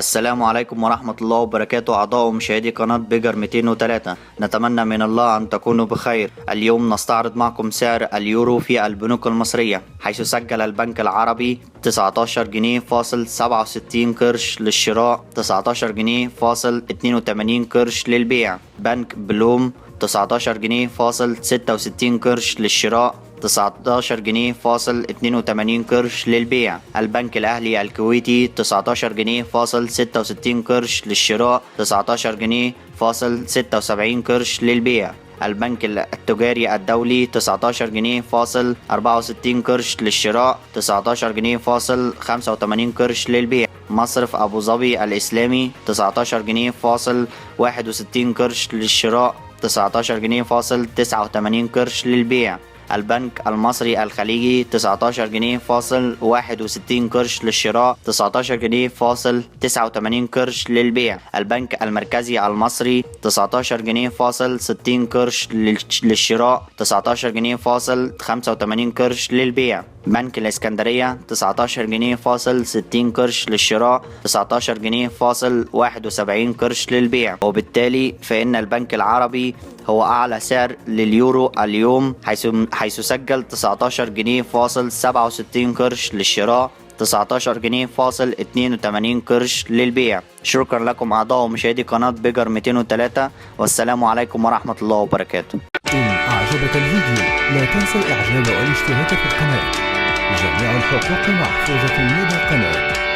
السلام عليكم ورحمة الله وبركاته. أعضاء ومشاهدي قناة بيجر 203، نتمنى من الله أن تكونوا بخير. اليوم نستعرض معكم سعر اليورو في البنوك المصرية، حيث سجل البنك العربي 19 جنيه فاصل 67 قرش للشراء، 19 جنيه فاصل 82 قرش للبيع. بنك بلوم 19 جنيه فاصل 66 قرش للشراء، 19 جنيه فاصل 82 قرش للبيع. البنك الأهلي الكويتي 19 جنيه فاصل 66 قرش للشراء، 19 جنيه فاصل 76 قرش للبيع. البنك التجاري الدولي 19 جنيه فاصل 64 قرش للشراء، 19 جنيه فاصل 85 قرش للبيع. مصرف أبو ظبي الإسلامي 19 جنيه فاصل 61 قرش للشراء، 19 جنيه فاصل 89 قرش للبيع. البنك المصري الخليجي 19 جنيه فاصل 61 قرش للشراء، 19 جنيه فاصل 89 قرش للبيع. البنك المركزي المصري 19 جنيه فاصل 60 قرش للشراء، 19 جنيه فاصل 85 قرش للبيع. بنك الإسكندرية 19 جنيه فاصل 60 قرش للشراء، 19 جنيه فاصل 71 قرش للبيع. وبالتالي فإن البنك العربي هو أعلى سعر لليورو اليوم، حيث سجل 19 جنيه فاصل 67 قرش للشراء، 19 جنيه فاصل 82 قرش للبيع. شكرا لكم أعضاء ومشاهدي قناة بيجر 203، والسلام عليكم ورحمة الله وبركاته. إن أعجبك الفيديو لا تنسى الإعجاب والاشتراك في القناة. جميع الحقوق محفوظة لدى القناة.